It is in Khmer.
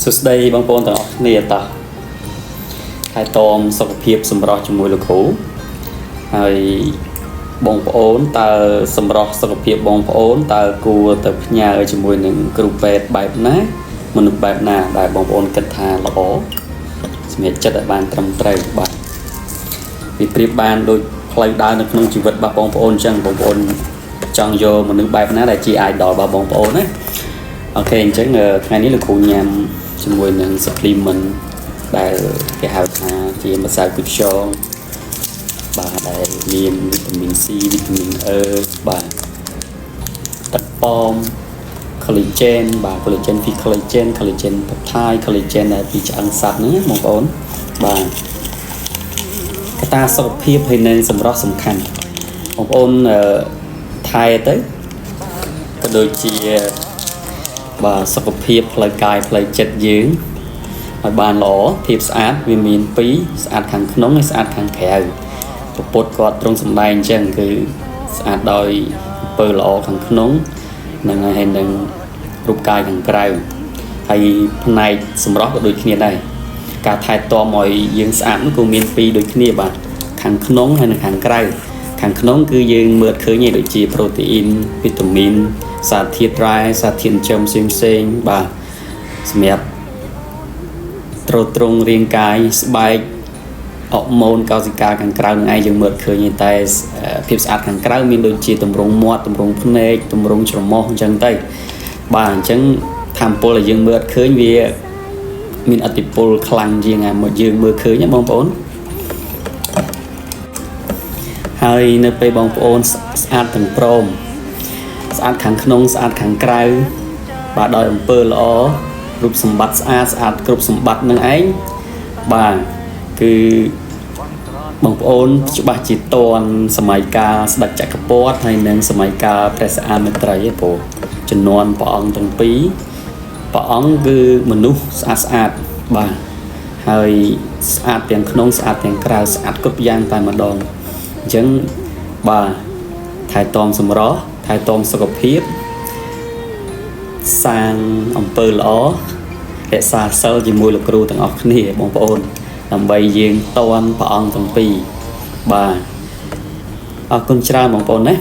សួស្តីបងប្អូនទាំងអស់គ្នាតោះថែទាំសុខភាពសម្រស់ជាមួយលោកគ្រូហើយបងប្អូនតើសម្រស់សុខភាពបងប្អូនតើគួរទៅផ្ញើជាមួយនឹងគ្រូពេទ្យបែបណាមនុស្សបែបណាដែលបងប្អូនគិតថាល្អសម្រាប់ចិត្តឲ្យបានត្រឹមត្រូវបាទវាប្រៀបបានដូចផ្លូវដើរនៅក្នុងជីវិតរបស់បងប្អូនអញ្ចឹងបងប្អូនចង់យកមនុស្សបែបណាដែលជា idol របស់បងប្អូនណា OK អញ្ចឹងថ្ងៃនេះលោកគ្រូញ៉ាំជាមួយនឹង supplement ដែលគេហៅថាជាម្សៅគុជខ្យងបាទដែលមានវីតាមីន C វីតាមីន E បាទទឹកប៉ម collagen បាទ collagen ពី collagen collagen peptide collagen ដែលពីឆ្អឹងសត្វហ្នឹងណាបងប្អូនបាទកត្តាសុខភាពហើយនិងសម្រស់សំខាន់បងប្អូនថែទៅក៏ដូចជាបាទសុខភាពផ្លូវកាយផ្លូវចិត្តយើងឲ្យបានល្អភាពស្អាតវាមានពីរស្អាតខាងក្នុងហើយស្អាតខាងក្រៅពុទ្ធគាត់ទ្រង់សម្ដែងអញ្ចឹងគឺស្អាតដោយអំពើល្អខាងក្នុងនិងហើយនឹងរូបកាយខាងក្រៅហើយផ្នែកសម្រស់ក៏ដូចគ្នាដែរការថែទាំឲ្យយើងស្អាតនោះក៏មានពីរដូចគ្នាបាទខាងក្នុងហើយនិងខាងក្រៅខាងក្នុងគឺយើងមើលឃើញឯដូចជាប្រូតេអ៊ីនវីតាមីនសារធាតុរ៉ែសារធាតុចិញ្ចឹមផ្សេងផ្សេងៗបាទសម្រាប់ទ្រទ្រង់រាងកាយស្បែកអរម៉ូនកោសិកាខាងក្រៅនឹងឯងយើងមើលឃើញទេតែភាពស្អាតខាងក្រៅមានដូចជាទម្រង់មាត់ទម្រង់ភ្នែកទម្រង់ច្រមុះអញ្ចឹងទៅបាទអញ្ចឹងធម្មពលដែលយើងមើលអត់ឃើញវាមានឥទ្ធិពលខ្លាំងជាងអាមកយើងមើលឃើញណាបងប្អូនហើយនៅពេលបងប្អូនស្អាតទាំងព្រមស្អាតខាងក្នុងស្អាតខាងក្រៅបាទដោយអំពើល្អរូបសម្បត្តិស្អាតស្អាតគ្រប់សម្បត្តិនឹងឯងបាទគឺបងប្អូនច្បាស់ជាតនសម័យកាលស្ដេចចក្រពត្តិហើយនិងសម័យកាលព្រះសអាមេត្រីឯងព្រោះចំនួនព្រះអង្គទាំងពីរព្រះអង្គគឺមនុស្សស្អាតស្អាតបាទហើយស្អាតទាំងក្នុងស្អាតទាំងក្រៅស្អាតគ្រប់យ៉ាងតែម្ដងអញ្ចឹងបាទថែទាំសម្រស់ថែទាំសុខភាពសាងអំពើល្អរក្សាសិលជាមួយលោកគ្រូទាំងអស់គ្នាបងប្អូនដើម្បីយើងតន់ព្រះអង្គទាំងពីរបាទអរគុណច្រើនបងប្អូនណា